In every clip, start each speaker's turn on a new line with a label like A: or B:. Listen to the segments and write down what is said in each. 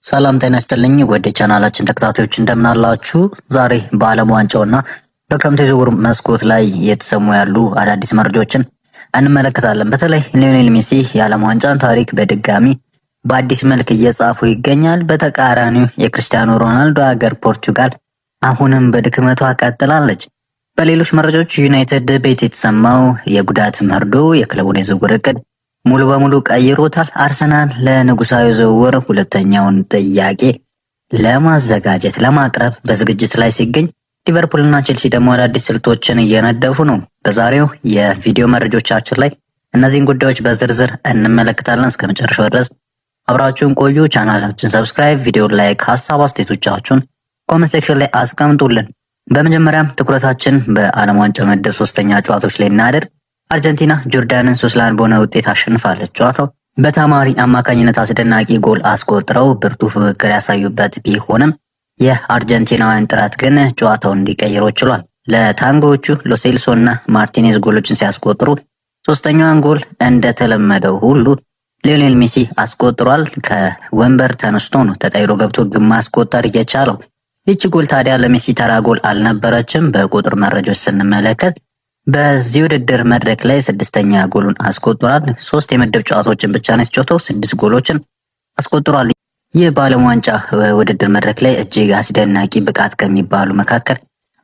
A: ሰላም ጤና ይስጥልኝ ወደ ቻናላችን ተከታታዮች እንደምናላችሁ። ዛሬ በዓለም ዋንጫውና በክረምት የዝውውር መስኮት ላይ የተሰሙ ያሉ አዳዲስ መረጃዎችን እንመለከታለን። በተለይ ሊዮኔል ሜሲ የዓለም ዋንጫን ታሪክ በድጋሚ በአዲስ መልክ እየጻፉ ይገኛል። በተቃራኒው የክርስቲያኖ ሮናልዶ ሀገር ፖርቹጋል አሁንም በድክመቷ ቀጥላለች። በሌሎች መረጃዎች ዩናይትድ ቤት የተሰማው የጉዳት መርዶ የክለቡን የዝውውር እቅድ ሙሉ በሙሉ ቀይሮታል። አርሰናል ለንጉሳዊ ዝውውር ሁለተኛውን ጥያቄ ለማዘጋጀት ለማቅረብ በዝግጅት ላይ ሲገኝ፣ ሊቨርፑልና ቼልሲ ደግሞ አዳዲስ ስልቶችን እየነደፉ ነው። በዛሬው የቪዲዮ መረጃዎቻችን ላይ እነዚህን ጉዳዮች በዝርዝር እንመለከታለን። እስከ መጨረሻው ድረስ አብራችሁን ቆዩ። ቻናላችን subscribe፣ ቪዲዮ like፣ ሀሳብ አስተያየቶቻችሁን comment section ላይ አስቀምጡልን። በመጀመሪያም ትኩረታችን በዓለም ዋንጫ ምድብ ሶስተኛ ጨዋታዎች ላይ እናደርግ። አርጀንቲና ጆርዳንን 3-1 በሆነ ውጤት አሸንፋለች። ጨዋታው በታማሪ አማካኝነት አስደናቂ ጎል አስቆጥረው ብርቱ ፍክክር ያሳዩበት ቢሆንም የአርጀንቲናውያን ጥረት ግን ጨዋታውን እንዲቀይረው ችሏል። ለታንጎዎቹ ሎሴልሶ እና ማርቲኔዝ ጎሎችን ሲያስቆጥሩ ሶስተኛዋን ጎል እንደተለመደው ሁሉ ሊዮኔል ሜሲ አስቆጥሯል። ከወንበር ተነስቶ ነው ተቀይሮ ገብቶ ግብ ማስቆጠር የቻለው። ይቺ ጎል ታዲያ ለሜሲ ተራ ጎል አልነበረችም። በቁጥር መረጃዎች ስንመለከት በዚህ ውድድር መድረክ ላይ ስድስተኛ ጎሉን አስቆጥሯል። ሶስት የምድብ ጨዋታዎችን ብቻ ነው የተጫወተው፣ ስድስት ጎሎችን አስቆጥሯል። ይህ በዓለም ዋንጫ ውድድር መድረክ ላይ እጅግ አስደናቂ ብቃት ከሚባሉ መካከል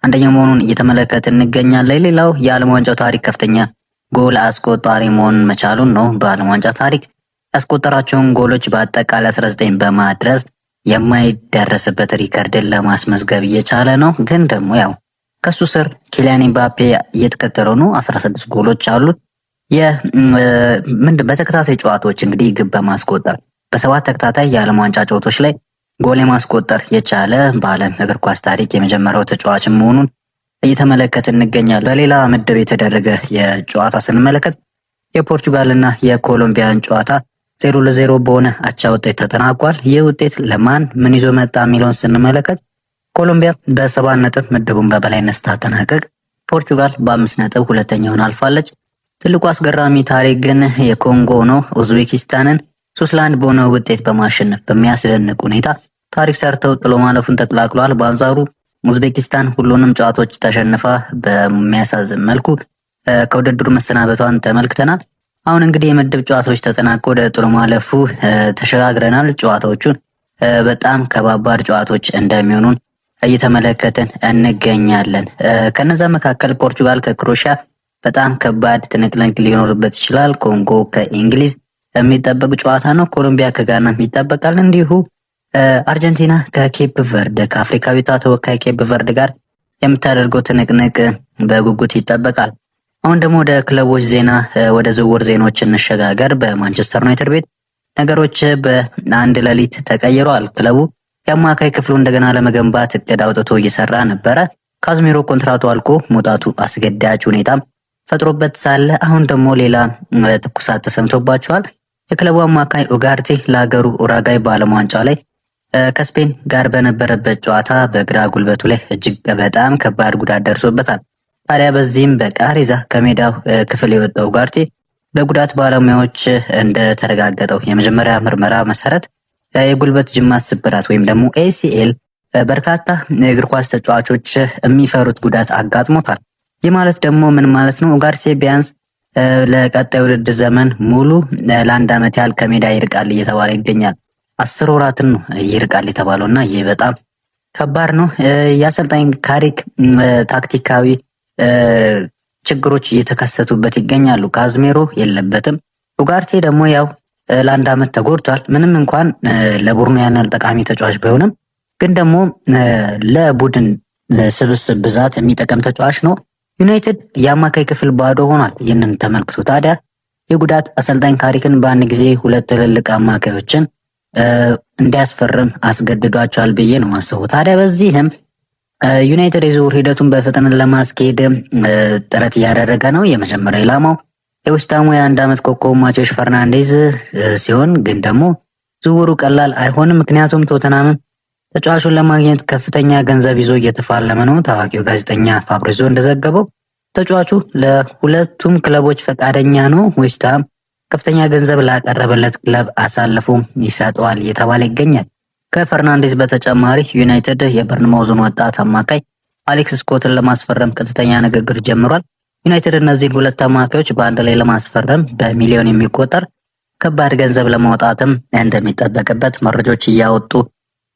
A: አንደኛው መሆኑን እየተመለከት እንገኛለን። ሌላው የዓለም ዋንጫው ታሪክ ከፍተኛ ጎል አስቆጣሪ መሆኑን መቻሉን ነው። በዓለም ዋንጫ ታሪክ ያስቆጠራቸውን ጎሎች በአጠቃላይ 19 በማድረስ የማይደረስበት ሪከርድን ለማስመዝገብ እየቻለ ነው። ግን ደግሞ ያው ከሱ ስር ኪሊያን ኤምባፔ እየተከተለው ነው። 16 ጎሎች አሉት። ምንድን በተከታታይ ጨዋታዎች እንግዲህ ግብ በማስቆጠር በሰባት ተከታታይ የዓለም ዋንጫ ጨዋታዎች ላይ ጎል የማስቆጠር የቻለ በዓለም እግር ኳስ ታሪክ የመጀመሪያው ተጫዋች መሆኑን እየተመለከት እንገኛለን። በሌላ ምድብ የተደረገ የጨዋታ ስንመለከት የፖርቹጋልና የኮሎምቢያን ጨዋታ 0-0 በሆነ አቻ ውጤት ተጠናቋል። ይህ ውጤት ለማን ምን ይዞ መጣ የሚለውን ስንመለከት ኮሎምቢያ በ7 ነጥብ ምድቡን በበላይነት ስታጠናቀቅ ፖርቹጋል በ5 ነጥብ ሁለተኛውን አልፋለች። ትልቁ አስገራሚ ታሪክ ግን የኮንጎ ነው። ኡዝቤኪስታንን 3-1 በሆነ ውጤት በማሸነፍ በሚያስደንቅ ሁኔታ ታሪክ ሰርተው ጥሎ ማለፉን ተቀላቅለዋል። በአንጻሩ ኡዝቤኪስታን ሁሉንም ጨዋታዎች ተሸንፋ በሚያሳዝን መልኩ ከውድድሩ መሰናበቷን ተመልክተናል። አሁን እንግዲህ የምድብ ጨዋታዎች ተጠናቀው ወደ ጥሎ ማለፉ ተሸጋግረናል። ጨዋታዎቹን በጣም ከባባድ ጨዋታዎች እንደሚሆኑን እየተመለከትን እንገኛለን። ከነዛ መካከል ፖርቹጋል ከክሮሺያ በጣም ከባድ ትንቅንቅ ሊኖርበት ይችላል። ኮንጎ ከእንግሊዝ የሚጠበቅ ጨዋታ ነው። ኮሎምቢያ ከጋና ይጠበቃል። እንዲሁ አርጀንቲና ከኬፕ ቨርድ ከአፍሪካዊቷ ተወካይ ኬፕ ቨርድ ጋር የምታደርገው ትንቅንቅ በጉጉት ይጠበቃል። አሁን ደግሞ ወደ ክለቦች ዜና፣ ወደ ዝውውር ዜናዎች እንሸጋገር። በማንቸስተር ዩናይትድ ቤት ነገሮች በአንድ ሌሊት ተቀይረዋል። ክለቡ የአማካይ ክፍሉ እንደገና ለመገንባት እቅድ አውጥቶ እየሰራ ነበረ። ካዝሚሮ ኮንትራቱ አልቆ መውጣቱ አስገዳጅ ሁኔታም ፈጥሮበት ሳለ አሁን ደግሞ ሌላ ትኩሳት ተሰምቶባቸዋል። የክለቡ አማካይ ኡጋርቴ ለሀገሩ ኡራጋይ በዓለም ዋንጫ ላይ ከስፔን ጋር በነበረበት ጨዋታ በግራ ጉልበቱ ላይ እጅግ በጣም ከባድ ጉዳት ደርሶበታል። ታዲያ በዚህም በቃሬዛ ከሜዳው ክፍል የወጣው ኡጋርቴ በጉዳት ባለሙያዎች እንደተረጋገጠው የመጀመሪያ ምርመራ መሰረት የጉልበት ጅማት ስብራት ወይም ደግሞ ACL በርካታ የእግር ኳስ ተጫዋቾች የሚፈሩት ጉዳት አጋጥሞታል። ይህ ማለት ደግሞ ምን ማለት ነው? ኡጋርቴ ቢያንስ ለቀጣይ ውድድር ዘመን ሙሉ ለአንድ ዓመት ያህል ከሜዳ ይርቃል እየተባለ ይገኛል። 10 ወራትን ነው ይርቃል የተባለው እና ይህ በጣም ከባድ ነው። የአሰልጣኝ ካሪክ ታክቲካዊ ችግሮች እየተከሰቱበት ይገኛሉ። ካዝሜሮ የለበትም። ኡጋርቴ ደግሞ ያው ለአንድ ዓመት ተጎድቷል። ምንም እንኳን ለቡድኑ ያን ያህል ጠቃሚ ተጫዋች ባይሆንም ግን ደግሞ ለቡድን ስብስብ ብዛት የሚጠቀም ተጫዋች ነው። ዩናይትድ የአማካይ ክፍል ባዶ ሆኗል። ይህንን ተመልክቶ ታዲያ የጉዳት አሰልጣኝ ካሪክን በአንድ ጊዜ ሁለት ትልልቅ አማካዮችን እንዲያስፈርም አስገድዷቸዋል ብዬ ነው ማስበው። ታዲያ በዚህም ዩናይትድ የዝውውር ሂደቱን በፍጥነት ለማስኬድ ጥረት እያደረገ ነው። የመጀመሪያ ኢላማው የዌስትሃሙ የ1 ዓመት ኮከብ ማቴዎስ ፈርናንዴዝ ሲሆን ግን ደግሞ ዝውውሩ ቀላል አይሆንም። ምክንያቱም ቶተናምም ተጫዋቹን ለማግኘት ከፍተኛ ገንዘብ ይዞ እየተፋለመ ነው። ታዋቂው ጋዜጠኛ ፋብሪዞ እንደዘገበው ተጫዋቹ ለሁለቱም ክለቦች ፈቃደኛ ነው። ዌስትሃም ከፍተኛ ገንዘብ ላቀረበለት ክለብ አሳልፎ ይሰጠዋል እየተባለ ይገኛል። ከፈርናንዴዝ በተጨማሪ ዩናይትድ የበርንማውዙን ወጣት አማካይ አሌክስ ስኮትን ለማስፈረም ቀጥተኛ ንግግር ጀምሯል። ዩናይትድ እነዚህን ሁለት አማካዮች በአንድ ላይ ለማስፈረም በሚሊዮን የሚቆጠር ከባድ ገንዘብ ለማውጣትም እንደሚጠበቅበት መረጃዎች እያወጡ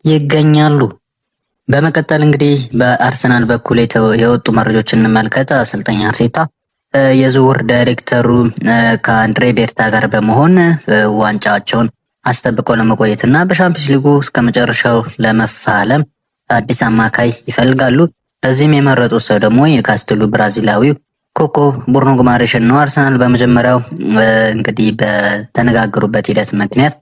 A: ይገኛሉ። በመቀጠል እንግዲህ በአርሰናል በኩል የወጡ መረጃዎች እንመልከት። አሰልጣኝ አርቴታ የዝውውር ዳይሬክተሩ ከአንድሬ ቤርታ ጋር በመሆን ዋንጫቸውን አስጠብቀው ለመቆየት እና በሻምፒዮንስ ሊጉ እስከ መጨረሻው ለመፋለም አዲስ አማካይ ይፈልጋሉ። ለዚህም የመረጡት ሰው ደግሞ የኒውካስትሉ ብራዚላዊው ኮከብ ብሩኖ ጉማሬሽን ነው። አርሰናል በመጀመሪያው እንግዲህ በተነጋገሩበት ሂደት ምክንያት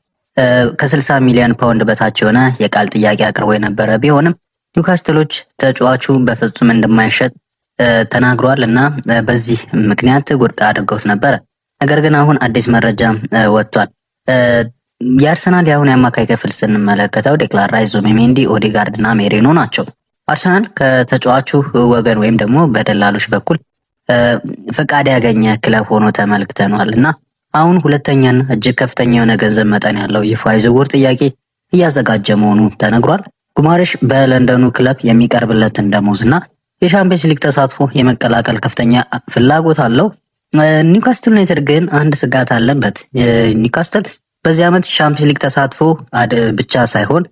A: ከ60 ሚሊዮን ፓውንድ በታች የሆነ የቃል ጥያቄ አቅርቦ የነበረ ቢሆንም ኒውካስትሎች ተጫዋቹ በፍጹም እንደማይሸጥ ተናግሯል እና በዚህ ምክንያት ውድቅ አድርገውት ነበረ። ነገር ግን አሁን አዲስ መረጃ ወጥቷል። የአርሰናል የአሁን የአማካይ ክፍል ስንመለከተው ዴክላን ራይስ፣ ዙቢሜንዲ፣ ኦዴጋርድ እና ሜሪኖ ናቸው። አርሰናል ከተጫዋቹ ወገን ወይም ደግሞ በደላሎች በኩል ፈቃድ ያገኘ ክለብ ሆኖ ተመልክተነዋል እና አሁን ሁለተኛና እጅግ ከፍተኛ የሆነ ገንዘብ መጠን ያለው ይፋ የዝውውር ጥያቄ እያዘጋጀ መሆኑ ተነግሯል። ጉማሬሽ በለንደኑ ክለብ የሚቀርብለትን ደሞዝ እና የሻምፒየንስ ሊግ ተሳትፎ የመቀላቀል ከፍተኛ ፍላጎት አለው። ኒውካስትል ዩናይትድ ግን አንድ ስጋት አለበት። ኒውካስትል በዚህ ዓመት ሻምፒየንስ ሊግ ተሳትፎ ብቻ ሳይሆን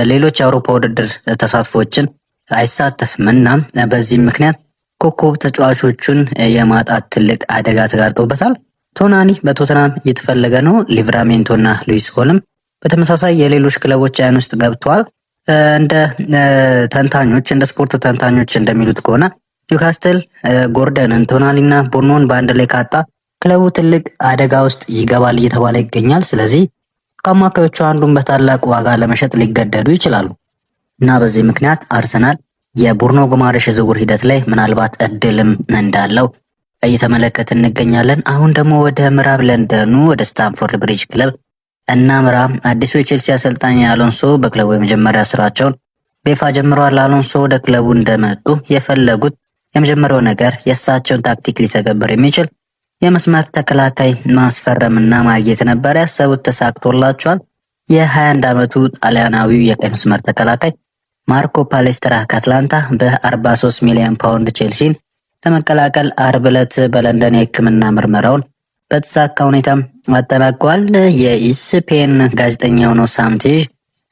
A: ሌሎች የአውሮፓ ውድድር ተሳትፎዎችን አይሳተፍም እና በዚህም ምክንያት ኮከብ ተጫዋቾቹን የማጣት ትልቅ አደጋ ተጋርጦበታል። ቶናሊ በቶተናም እየተፈለገ ነው። ሊቭራሜንቶ እና ሉዊስ ሆልም በተመሳሳይ የሌሎች ክለቦች አይን ውስጥ ገብተዋል። እንደ ተንታኞች እንደ ስፖርት ተንታኞች እንደሚሉት ከሆነ ኒውካስትል ጎርደንን፣ ቶናሊና ቡርኖን በአንድ ላይ ካጣ ክለቡ ትልቅ አደጋ ውስጥ ይገባል እየተባለ ይገኛል። ስለዚህ ከአማካዮቹ አንዱን በታላቅ ዋጋ ለመሸጥ ሊገደዱ ይችላሉ እና በዚህ ምክንያት አርሰናል የቡርኖ ጉማሬሽ የዝውውር ሂደት ላይ ምናልባት እድልም እንዳለው እየተመለከት እንገኛለን። አሁን ደግሞ ወደ ምዕራብ ለንደኑ ወደ ስታንፎርድ ብሪጅ ክለብ እናምራ። አዲሱ የቼልሲ አሰልጣኝ አሎንሶ በክለቡ የመጀመሪያ ስራቸውን በይፋ ጀምረዋል። አሎንሶ ወደ ክለቡ እንደመጡ የፈለጉት የመጀመሪያው ነገር የእሳቸውን ታክቲክ ሊተገብር የሚችል የመስመር ተከላካይ ማስፈረምና ማግኘት ነበር። ያሰቡት ተሳክቶላቸዋል። የ21 ዓመቱ ጣሊያናዊው የቀኝ መስመር ተከላካይ ማርኮ ፓሌስትራ ከአትላንታ በ43 ሚሊዮን ፓውንድ ቼልሲን ለመቀላቀል አርብ ዕለት በለንደን የሕክምና ምርመራውን በተሳካ ሁኔታም አጠናቋል። የኢስፔን ጋዜጠኛ የሆነው ሳምቲዥ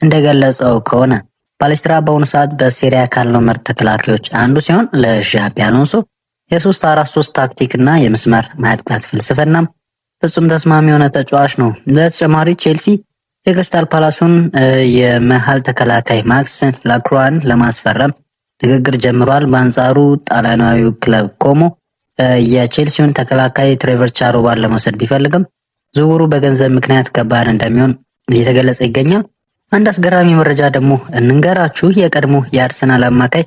A: እንደገለጸው ከሆነ ፓሌስትራ በአሁኑ ሰዓት በሴሪያ ካለው ምርጥ ተከላካዮች አንዱ ሲሆን ለዣቢ አሎንሶ የ3-4-3 ታክቲክ እና የመስመር ማጥቃት ፍልስፍናም ፍጹም ተስማሚ የሆነ ተጫዋች ነው። በተጨማሪ ቼልሲ የክሪስታል ፓላሱን የመሃል ተከላካይ ማክስ ላክሯን ለማስፈረም ንግግር ጀምሯል። በአንጻሩ ጣሊያናዊው ክለብ ኮሞ የቼልሲውን ተከላካይ ትሬቨር ቻሮባን ለመውሰድ ቢፈልግም ዝውውሩ በገንዘብ ምክንያት ከባድ እንደሚሆን እየተገለጸ ይገኛል። አንድ አስገራሚ መረጃ ደግሞ እንንገራችሁ። የቀድሞ የአርሰናል አማካይ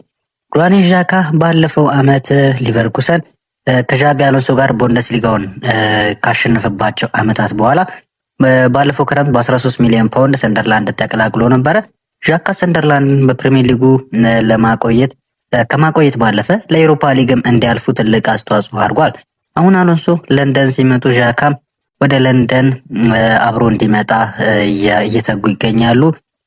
A: ግራኒት ዣካ ባለፈው ዓመት ሊቨርኩሰን ከዣቢ አሎንሶ ጋር ቡንደስሊጋውን ካሸነፈባቸው ዓመታት በኋላ ባለፈው ክረምት በ13 ሚሊዮን ፓውንድ ሰንደርላንድ ተቀላቅሎ ነበረ። ዣካ ሰንደርላንድን በፕሪሚየር ሊጉ ለማቆየት ከማቆየት ባለፈ ለኤሮፓ ሊግም እንዲያልፉ ትልቅ አስተዋጽኦ አድርጓል። አሁን አሎንሶ ለንደን ሲመጡ ዣካም ወደ ለንደን አብሮ እንዲመጣ እየተጉ ይገኛሉ።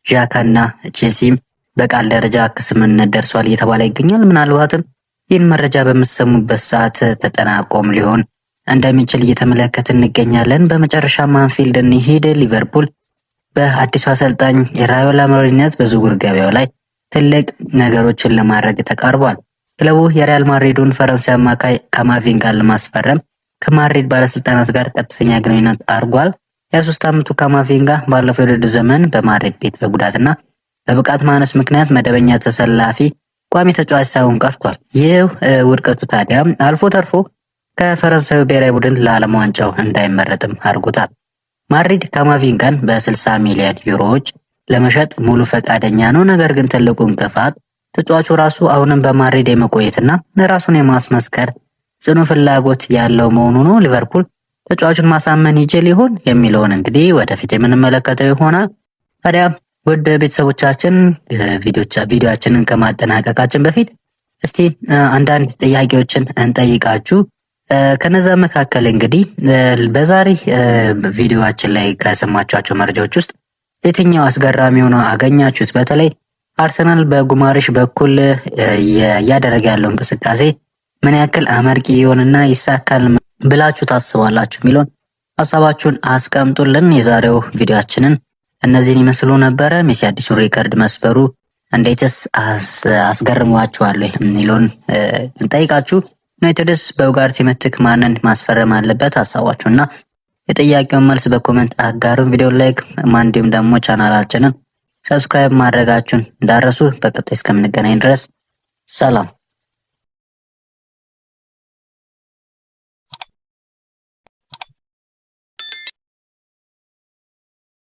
A: ዣካና ቼልሲም በቃል ደረጃ ከስምምነት ደርሷል እየተባለ ይገኛል። ምናልባትም ይህን መረጃ በምትሰሙበት ሰዓት ተጠናቆም ሊሆን እንደሚችል እየተመለከት እንገኛለን። በመጨረሻ አንፊልድ እንሂድ። ሊቨርፑል በአዲሱ አሰልጣኝ የራዮላ መሪነት በዝውውር ገበያው ላይ ትልቅ ነገሮችን ለማድረግ ተቃርቧል። ክለቡ የሪያል ማድሪዱን ፈረንሳይ አማካይ ካማቪንጋን ለማስፈረም ከማድሪድ ባለስልጣናት ጋር ቀጥተኛ ግንኙነት አድርጓል። የ23 ዓመቱ ካማቪንጋ ባለፈው የውድድር ዘመን በማድሪድ ቤት በጉዳትና በብቃት ማነስ ምክንያት መደበኛ ተሰላፊ ቋሚ ተጫዋች ሳይሆን ቀርቷል። ይህ ውድቀቱ ታዲያ አልፎ ተርፎ ከፈረንሳዩ ብሔራዊ ቡድን ለዓለም ዋንጫው እንዳይመረጥም አድርጎታል። ማድሪድ ካማቪንጋን በ60 ሚሊዮን ዩሮዎች ለመሸጥ ሙሉ ፈቃደኛ ነው። ነገር ግን ትልቁ እንቅፋት ተጫዋቹ ራሱ አሁንም በማድሪድ የመቆየትና ራሱን የማስመስከር ጽኑ ፍላጎት ያለው መሆኑ ነው። ሊቨርፑል ተጫዋቹን ማሳመን ይችል ይሆን የሚለውን እንግዲህ ወደፊት የምንመለከተው ይሆናል። ታዲያ ውድ ቤተሰቦቻችን ቪዲዮአችንን ከማጠናቀቃችን በፊት እስቲ አንዳንድ ጥያቄዎችን እንጠይቃችሁ። ከነዛ መካከል እንግዲህ በዛሬ ቪዲዮአችን ላይ ከሰማችኋቸው መረጃዎች ውስጥ የትኛው አስገራሚ ሆኖ አገኛችሁት? በተለይ አርሰናል በጉማሬሽ በኩል እያደረገ ያለው እንቅስቃሴ ምን ያክል አመርቂ ይሆንና ይሳካል ብላችሁ ታስባላችሁ የሚለውን ሀሳባችሁን አስቀምጡልን። የዛሬው ቪዲዮአችንን እነዚህን ይመስሉ ነበረ። ሜሲ አዲሱን ሪከርድ መስበሩ እንዴትስ አስገርሟችኋል የሚለውን እንጠይቃችሁ። ዩናይትድስ በኡጋርቴ ምትክ ማንን ማስፈረም አለበት? ሀሳባችሁና የጥያቄውን መልስ በ comment አጋሩን። ቪዲዮ like እንዲሁም ደግሞ ቻናላችንን subscribe ማድረጋችሁን እንዳትረሱ። በቀጣይ እስከምንገናኝ ድረስ ሰላም።